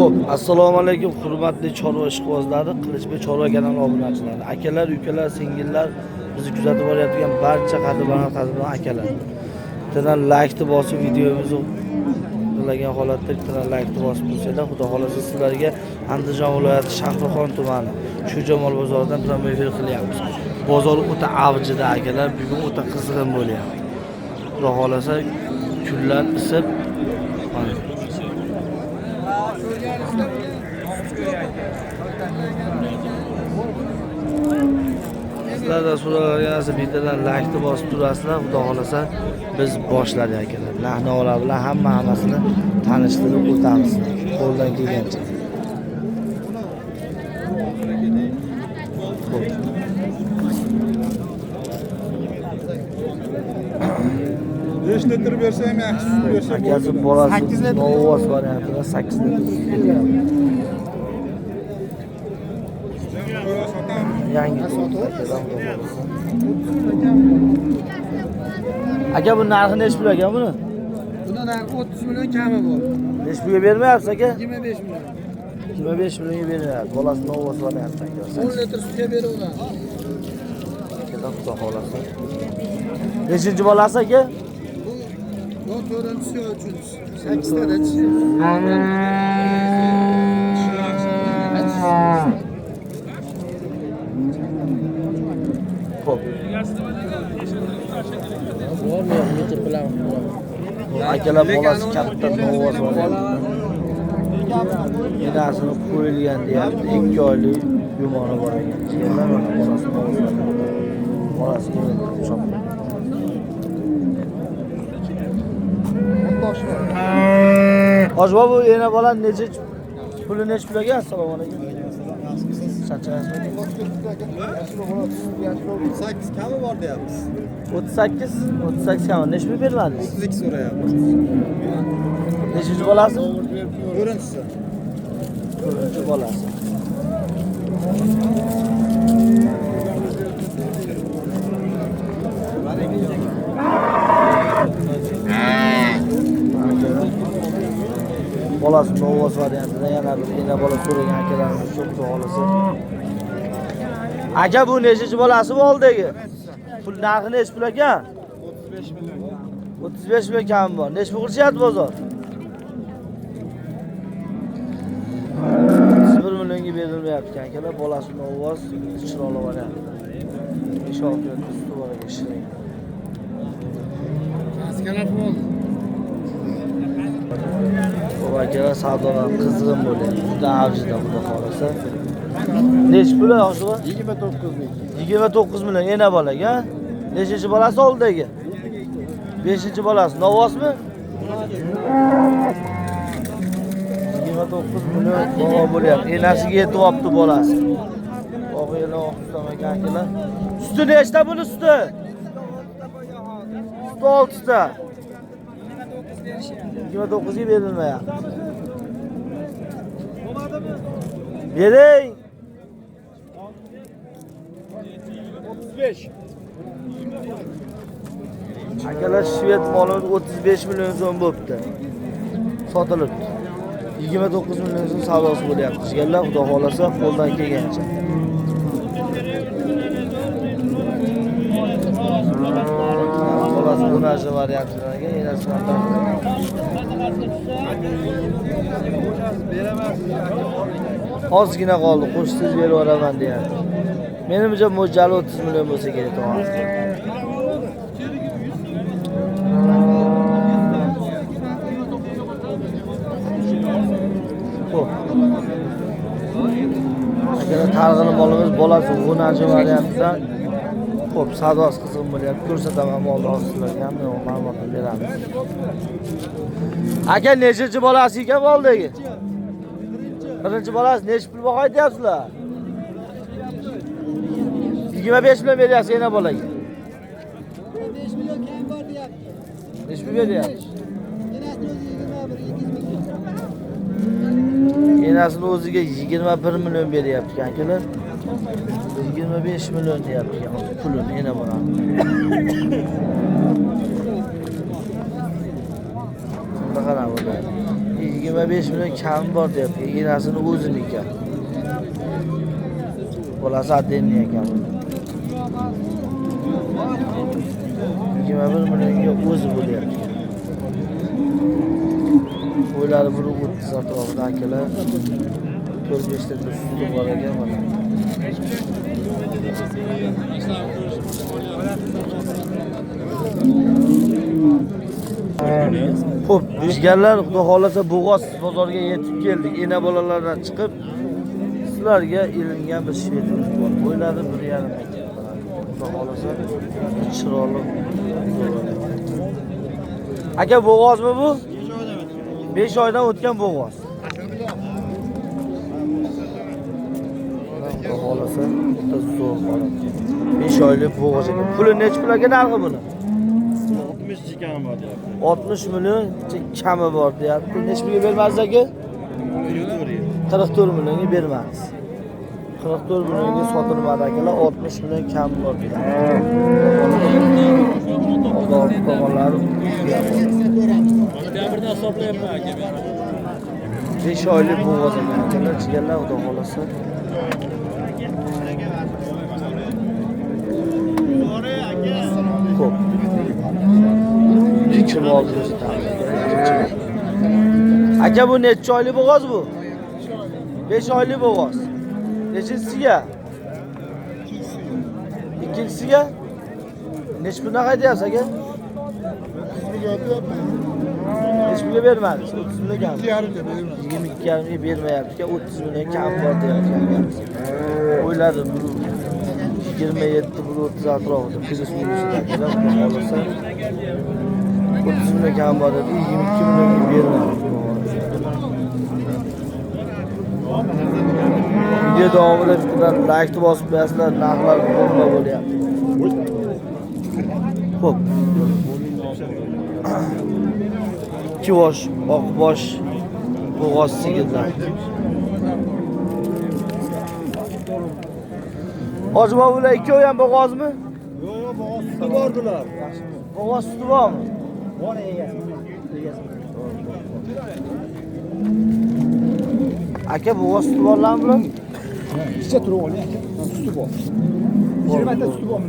Xo'p, assalomu alaykum hurmatli chorva ishqibozlari, Qilichbek chorva kanali obunachilari, akalar, ukalar, singillar, bizni kuzatib borayotgan barcha qadrdon akalar. Bittadan laykni bosib videomizni qilagan holatda bittadan laykni bosib tursanglar, Xudo xolasa sizlarga Andijon viloyati Shahrixon tumani Chujamol bozoridan prямой efir qilyapmiz. Bozor o'ta avjida akalar, bugun o'ta qizg'in bo'lyapti. Xudo xolasa kunlar isib mana. Sizlar da so'ralgan narsa bittadan laykni bosib turasizlar, Xudo xolasa biz boshladik akalar. Narx-navolar bilan hammasini tanishtirib o'tamiz qo'ldan kelgancha. Xo'p. 5 litr bersa ham yaxshi sut bersa Akasi bolasi Novvos variantida 8 litr sut beryapti. Yangi akadan Xudo xolasa. Aka bu narxi nechi pul ekan buni? Buni narxi 30 million kami bor. Nechi pulga bermayapsiz aka? 25 million. 25 millionga bermayapti. Bolasi Novvos variantida aka. 10 litr sutga beraveradi. Akadan Xudo xolasa. Nechinchi bolasi aka? Bu yo to'rtinchisi yo uchinchisi. 8 ta tishi. Xo'p. Akalar bolasi katta Novvos variantida. Enasini qo'yilgan deyapti. 2 oylik yumoni bor ekan. Jigarlar mana bolasi Novvos variantida. Bolasi chopdi. Hojbo bu ena bola necha puli necha pul ekan? Assalomu alaykum. Charchamayapsizmi? 8 kami bor deyapmiz. 38, 38 kami. Necha pul bermadingiz? 32 so'rayapmiz. Nechinchi bolasi? To'rtinchisi. To'rtinchi bolasi. Bolasi Novvos variantida yana bir ena bola so'ragan akalarimiz uchun Xudo xolasa. Aka bu nechinchi bolasi bu oldagi? Pul narxi nechi pul ekan? 35 million. 35 million kami bor. Nechi pul qilishyapti bozor? 31 millionga berilmayapti akalar. Bolasi Novvos chiroyli variantida. 5-6 litr suti bor ekan, shirin. Askalar bo'ldi. Bu akalar savdolar qizg'in bo'lyapti. Juda avjida Xudo xolasa. Nechi pul hozir? 29 ming. 29 million ena bolaga. Nechinchi bolasi oldidagi? 5-chi bolasi. Novvosmi? 29 million baho bo'lyapti. Enasiga yetib olibdi bolasi. Og'iylar oqisam ekan akalar. Suti nechta buni suti? Suti 6 ta. 29 ga berilmayapti. Bering. 35. Akalar shved molimiz 35 million so'm bo'pti. Sotilibdi. 29 million so'm savdosi bo'lyapti. Jigarlar Xudo xolasa qo'ldan kelgancha. Bolasi bunaqasi variantidan ekan, enasi ham ozgina qoldi, qo'shsiz berib yuboraman deyapti. Menimcha mo'ljali 30 million bo'lsa kerak tog'a. Xo'p. Akalar targ'ini molimiz bolasi g'unanchi variantidan. Xo'p, savdosi qizg'in bo'lyapti. Ko'rsataman molni hozir sizlarga ham ma'lumotni beramiz. Aka nechinchi bolasi ekan moldagi? Birinchi bolasi necha pul baho aytyapsizlar? 25 million beryapsiz ena bolaga. 5 million kam bor deyapti. Necha pul beryapsiz? Enasini o'zi 21, 200 million. Enasini o'ziga 21 million beryapti akalar. 25 million deyapti pulini ena bolani. Bunda qarang bo'ladi. 25 million kami bor deyapti. Enasini o'ziniki. Bolasi отдельный ekan. 21 millionga o'zi bo'lyapti. Qo'ylari 1.30 atrofida akalar. 4-5 litr suti bor ekan mana. Xo'p, jigarlar, xudo xolasa Bo'g'oz bozoriga yetib keldik. Ena bolalardan chiqib sizlarga ilingan bir shvetimiz bor. Qo'ylari 1.5 ekan. Xudo xolasa chiroyli. Aka, bo'g'ozmi bu? 5 oydan o'tgan bo'g'oz. Xudo xolasa bitta zo'r holat. 5 oylik bo'g'oz ekan. Puli necha pul aka narxi buni? 60 kami bor deyapti. 60 million kami bor deyapti. Necha pulga bermasiz aka? 44 millionga bermasiz. 44 millionga sotilmadi akalar, 60 million kam bor deyapti. Alloh tomonlari. Birdan hisoblayapman aka. 5 oylik bo'g'oz ekan akalar, jigarlar, xudo xolasa. Ko'p. Chimol ko'rsatamiz. Aka, bu necha oylik bo'g'oz bu? 5 oylik bo'g'oz. Nechinchisiga? Ikkinchisiga? Necha puldan qaytyapsiz aka? Necha pulga bermadingiz? 30 million kam. 22,5 ga bermayapti aka, 30 million kam bor deyapti akamiz. Qo'ylari 27 30 atrofida plyus minusida akalar, xudo xolasa 30 million kam bor dedi, 22 millionga bermadi. Video davomida bittadan like bosib qo'yasizlar, narxlar bomba bo'lyapti. Xo'p. 2 bosh, oqbosh, bo'g'oz sigirlar. Hojibov, ular ikkovi ham bo'g'ozmi? Yo'q, yo'q, bo'g'oz suti bor bular. Bo'g'oz suti bormi? Bor egasi. Egasi. Aka, bo'g'oz suti borlarmi bular? Ichcha turib oling aka. Suti bor. 20 ta suti bor.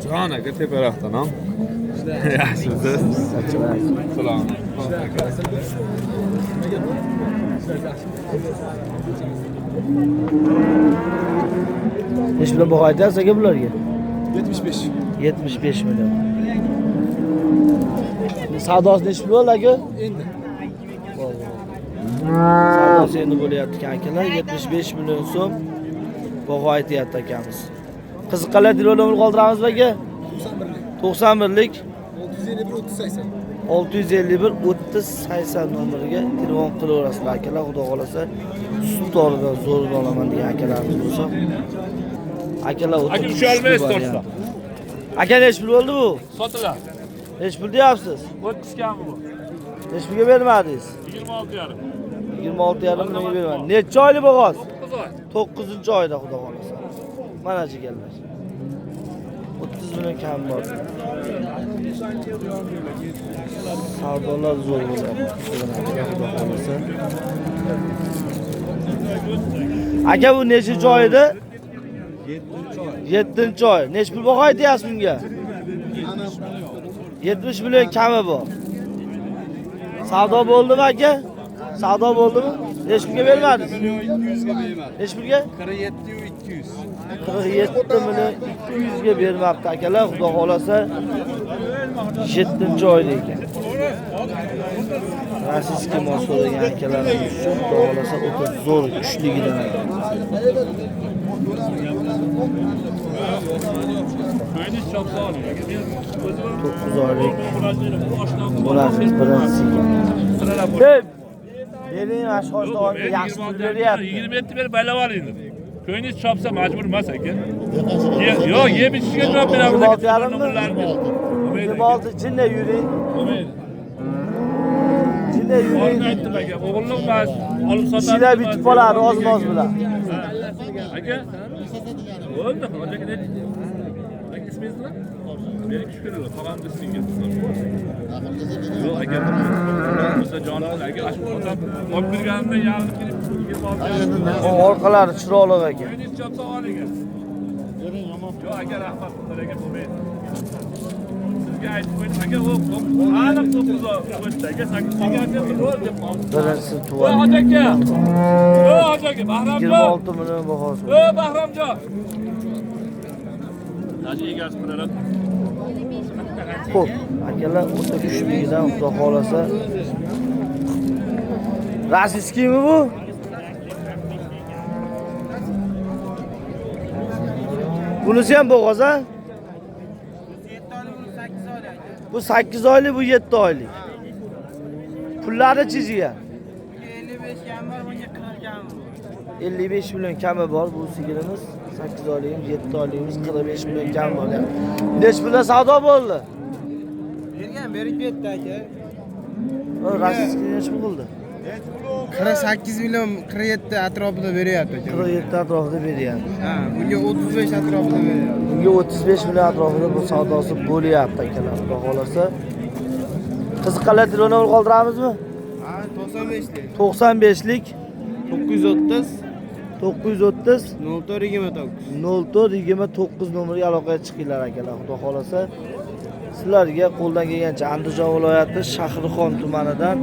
Jon aka teparoqdan ham. Yaxshimisiz? Salom. Necha bilan baho aytasiz aka bularga? 75. 75 million. Savdosi necha pul bo'ldi aka? Endi. Savdosi endi bo'lyapti akalar. 75 million so'm baho aytyapti akamiz. Qiziqqanlar telefon qoldiramizmi aka? 91lik 651 30 80. 651 30 80 nomeriga telefon qilaverasizlar akalar. Xudo xolasa sut zo'rdan olaman degan akalarimiz bo'lsa. Akalar Aka, ushalmaysiz to'g'risida. Aka, necha pul bo'ldi bu? Sotiladi. Necha pul deyapsiz? 30 kami bu. Necha pulga bermadingiz? 26,5. 26,5 millionga bermadingiz. Necha oylik bo'g'oz? 9 oy. 9-oyda xudo xolasa. Mana jigarlar. 30 million kam bor. Savdolar zo'r bo'lyapti. Xudo xolasa. Aka, bu nechinchi oy edi? 7-oy. Necha pul baho aytyapsiz bunga? 70 million kami bor. Savdo bo'ldimi aka? Savdo bo'ldimi? Necha pulga bermadingiz? 200 ga bermadim. Necha pulga? 47 200. 47 million 200 ga bermabdi akalar. Xudo xolasa 7-oyda ekan. Rossiyskiy mol so'ragan akalarimiz uchun xudo xolasa o'ta zo'r kuchligidan ekan. 9 oylik bo'ladi birinchisi ekan. Bering, mana shu hoshda yaxshi pul beryapti. 27 berib baylab oling. Ko'nglingiz chopsa majbur emas aka. Yo'q, yeb ichishga javob beramiz aka. 26 jinda yuring. Jinda yuring. Aytdim aka, o'g'illik emas, olib sotadi. Ishlar bitib qoladi, oz-moz bilan. Aka. Bo'ldi, aka. Topshirmaysizlar? Bering shukur, tog'amni sizga. Yo'q aka, bo'lsa jonim aka, shu odam olib berganimda yarim kelib 26. Orqalari chiroyli aka. Ko'ningiz chopsa oling. Yo'q aka, rahmat, aka bo'lmaydi. Sizga aytib qo'ydim aka, u aniq 9 o'tdi aka, 8 ga deb qoldi. Birinchisi tuvadi. Hoji aka. Hoji aka, Bahromjon. 26 million bahosi. Bahromjon. Hoji egasi bilan. Xo'p, akalar o'ta kuchligidan Xudo xolasa. Rossiyskiymi bu? Bunisi ham bo'g'oz a? Bu 8 oylik, bu 7 oylik. Pullari chiziga. 55 kam bor, bunga 40 kam bor. 55 million kami bor bu sigirimiz. 8 oyligimiz, 7 oyligimiz 45 million kam bor. Nech pulda savdo bo'ldi? Bergan, berib ketdi aka. Rossiyskiy nech pul qildi? 48 million 47 atrofida beryapti aka. 47 atrofida beryapti. Ha, bunga 35 atrofida beryapti. Bunga 35 million atrofida bu savdosi bo'lyapti akalar, Xudo xolasa. Qiziqqanlar telefon nomer qoldiramizmi? Ha, 95lik. 95lik 930 930 04 29. 04 29 nomeriga aloqaga chiqinglar akalar, Xudo xolasa. Sizlarga qo'ldan kelgancha Andijon viloyati Shahrixon tumanidan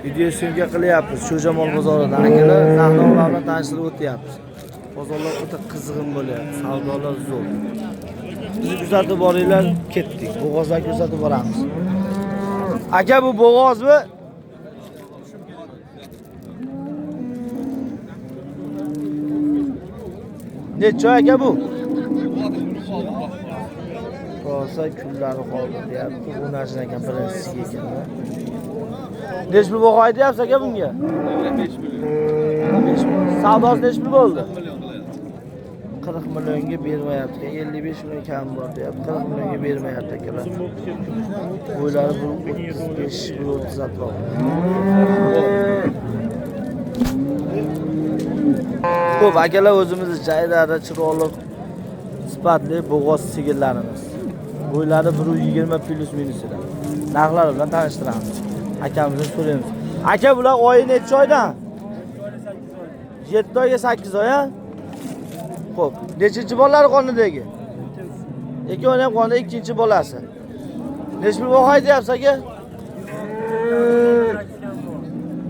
video syomka qilyapmiz. Cho'jamol bozoridan akalar narx-navolar bilan tanishtirib o'tyapmiz. Bozorlar o'ta qizg'in bo'lyapti, savdolar zo'r. Bizni kuzatib boringlar, ketdik. Bo'g'ozlar ko'rsatib boramiz. Aka, bu bo'g'ozmi? Necha aka bu? Rosa kunlari qoldi deyapti. Bu narsa ekan birinchisiga ekan. Nech pul baho aytyapsiz aka bunga? 5 million. 5 million. Savdosi nech pul bo'ldi? 40 millionga bermayapti. 55 million kam bor deyapti. 40 millionga bermayapti akalar. Bo'ylari 35, 30 atrofida. Xo'p, akalar, o'zimizni jaydari chiroyli sifatli bo'g'oz sigirlarimiz. Bo'ylari 1.20 plus minusida. Narxlari bilan tanishtiramiz. Akamizdan so'raymiz. Aka, bular oyi necha oydan? 7 oyga 8 oy, ha? Xo'p, nechinchi bolalari qonidagi? Ikkovini ham qonida, ikkinchi bolasi. Nech pul baho aytyapsiz aka?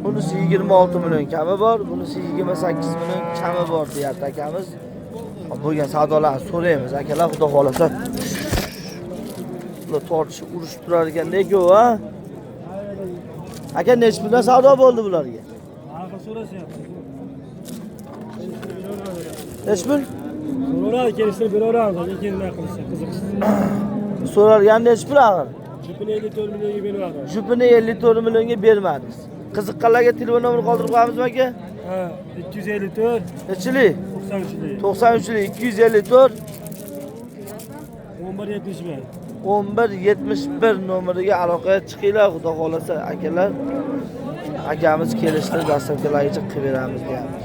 Bunisi 26 million kami bor, bunisi 28 million kami bor deyapti akamiz. Bo'lgan savdolarni so'raymiz akalar, Xudo xolasa. Ular tortishib urushib turar ekanda-ku, ha? Aka, nech puldan savdo bo'ldi bularga? Narxi so'rashyapsiz. Nech pul? So'raveradi, kelishtirib beraveramiz, lekin nima qilsa qiziqsiz. So'ralgan nech pul axir? Jupini 54 millionga bermadi. Jupini 54 millionga bermadingiz. Qiziqqanlarga telefon nomer qoldirib qo'yamizmi aka? Ha, 254. Nechilik? 93lik. 93lik 254 11 71. 11 71 nomeriga aloqaga chiqinglar, Xudo xolasa akalar. Akamiz kelishdi, dastlabkilargacha qilib beramiz deyapti.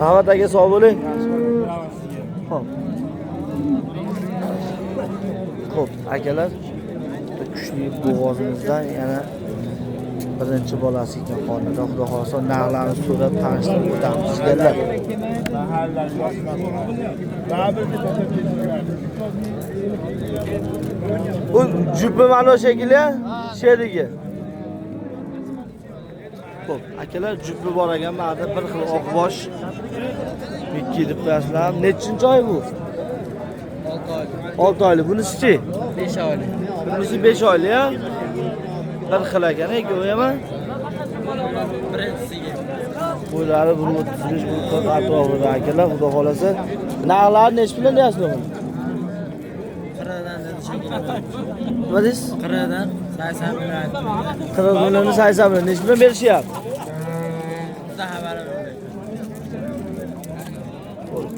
Rahmat aka, sog' bo'ling. Xo'p. Xo'p, akalar, kuchli bo'g'ozimizdan yana birinchi bolasi ekan qonida. Xudo xolasa narxlarini so'rab tanishtirib o'tamiz sizlarga. Bu jupi mana shekilli, sherigi. Xo'p, akalar, jupi bor ekan, mana bir xil oqbosh. Mikki deb qo'yasizlar. Nechinchi oy bu? 6 oylik. 6 oylik. Bunisi-chi? 5 oylik. Bunisi 5 oylik, ha? Bir xil ekan, ikkovi ham. Birinchisiga. Bo'ylari 1.35, 1.40 atrofida akalar, Xudo xolasa. Narxlari nech puldan deyapsizlar buni? 40dan dedi shekilli. Nima deysiz? 40dan 80 million. 40 millionni 80 million. Nech puldan berishyapti? Xabarim yo'q.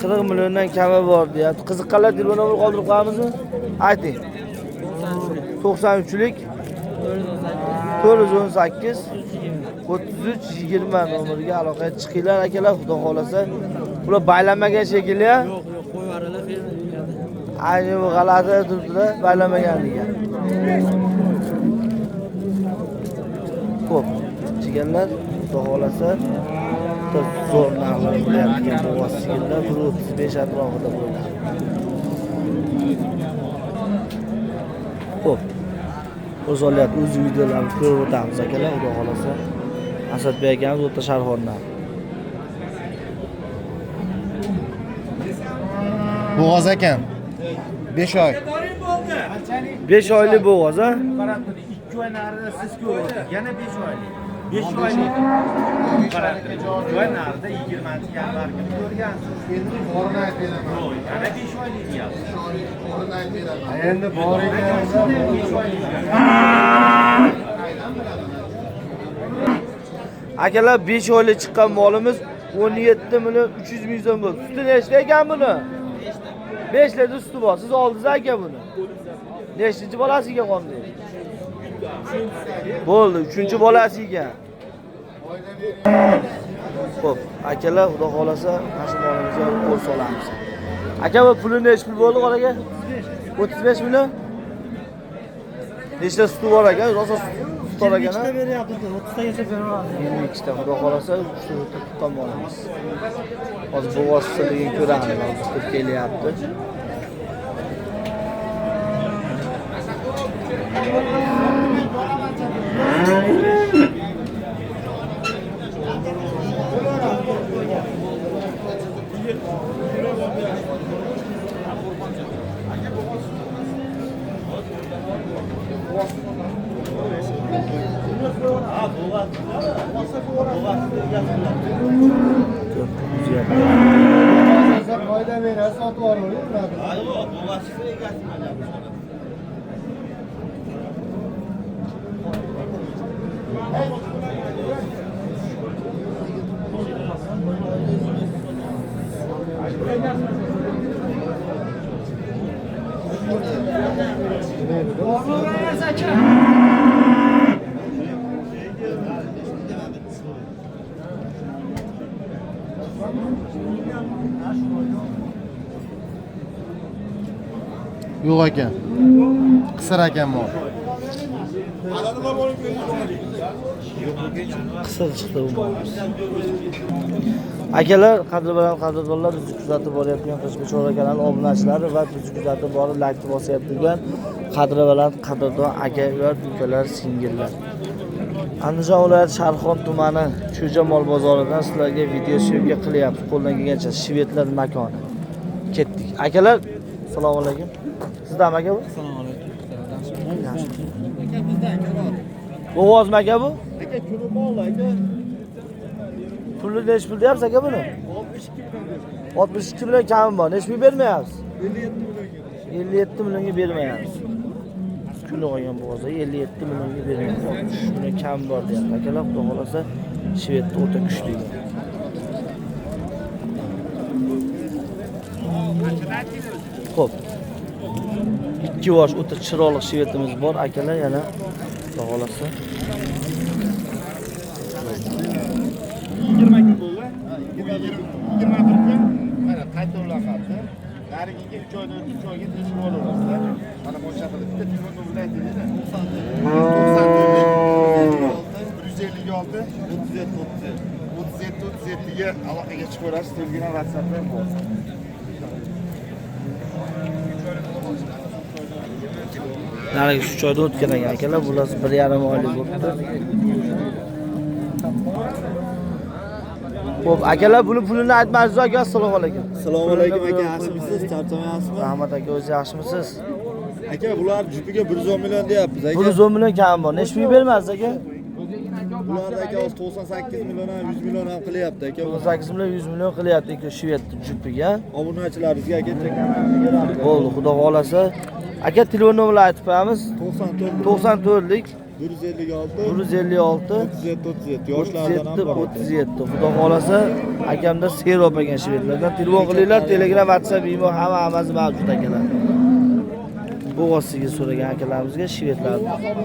40 milliondan kami bor deyapti. Qiziqqanlar telefon nomer qoldirib qo'yamizmi? Ayting. 93lik 418 33 20 nomeriga aloqaga chiqinglar akalar, Xudo xolasa. Bular baylanmagan shekilli, ha? Yo'q, yo'q, qo'yib Ayni bu g'alati turibdi-da, baylamagan ekan. Xo'p, jigarlar, xudo xolasa zo'r narxlar bo'lyapti ekan bo'g'oz sigirlar 1.35 atrofida bo'ladi. Xo'p. O'zolyapti, o'z videolarni ko'rib o'tamiz akalar, xudo xolasa. Asadbek akamiz O'rta Sharxondan. Bo'g'oz ekan. 5 oy. 5 oylik bo'g'oz, ha? Qarab turing, 2 oy narida siz ko'rdingiz. Yana 5 oylik. 5 oylik. Qarab turing, 2 oy narida 20-yanvar kuni ko'rgansiz. Endi borini aytib beraman. Yo'q, yana 5 oylik deyapsiz. Borini aytib beraman. Endi bor ekan, 5 oylik. Akalar 5 oylik chiqqan molimiz 17 million 300 ming so'm bo'ldi. Suti nechta ekan buni? 5 litr suti bor. Siz oldingiz aka buni. Nechinchi bolasiga qoldi? Bo'ldi, 3-bolasi ekan. Xo'p, akalar, xudo xolasa, mana shu molimizga qo'l solamiz. Aka, bu puli nechi pul bo'ldi, aka? 35 million. Nechta suti bor aka? Rosa sut bor ekan, ha? 22ta beryapti, 30tagacha beraveradi. 22ta, xudo xolasa, 3 ta tuqqan molimiz. Hozir bo'g'ozchiligini ko'ramiz, hozir kelyapti. Foyda beradi, sotib olavering. Yo'q ekan. Qisir ekan mol. Qisir chiqdi bu molimiz. Akalar, qadr bilan qadrdonlar, bizni kuzatib borayotgan Qilichbek Chorva kanali obunachilari va bizni kuzatib borib like bosayotgan qadri bilan qadrdon akalar, ukalar, singillar. Andijon viloyati Sharxon tumani Cho'ja mol bozoridan sizlarga video syomka qilyapmiz. Qo'ldan kelgancha shvedlar makoni. Ketdik. Akalar, assalomu alaykum. Sizdami aka bu? Assalomu alaykum. Yaxshi. Bo'g'ozmi aka bu? Aka, kuni mol aka. Pulni nechi pul deyapsiz aka buni? 62 million kami bor. Nechi pul bermayapsiz? 57 millionga bermayapsiz. Kuni qolgan bo'g'ozda 57 millionga bermayapsiz. 63 million kami bor deyapti. Akalar, xudo xolasa shvedda o'ta kuchli. Xo'p. 2 yosh o'ta chiroyli shvedimiz bor akalar, yana xudo xolasa. 20 kun bo'ldi. 21 kun. Mana qayta ulanadi. Narigiga 3 oydan o'tib 3 oyga tekshirib olaverasizlar. Mana bo'sha qilib bitta telefon nomerini aytinglar. 94 156 37 37 37 37 ga aloqaga chiqaverasiz. Telegram, WhatsApp ham bor. Narigi 3 oyda o'tgan ekan akalar, bular 1,5 oylik bo'libdi. Xo'p, akalar, buni pulini aytmadingiz aka. Assalomu alaykum. Assalomu alaykum aka, yaxshimisiz? Charchamayapsizmi? Rahmat aka, o'zi yaxshimisiz? Aka, bular jupiga 110 million deyapmiz aka. 110 million kam bor. Nechi pul bermasiz aka? Bular aka hozir 98 million ham 100 million ham qilyapti aka. 98 million 100 million qilyapti aka shved jupiga. Obunachilarimizga aka Bo'ldi, xudo xolasa. Aka, telefon nomerini aytib qo'yamiz. 94 94lik 156 156 37 37 yoshlardan ham bor. 37. Xudo xolasa akamda serob ekan shvedlardan. Telefon qilinglar, Telegram, WhatsApp, Imo hammasi mavjud akalar. Bo'g'ozsiga so'ragan akalarimizga shvedlar.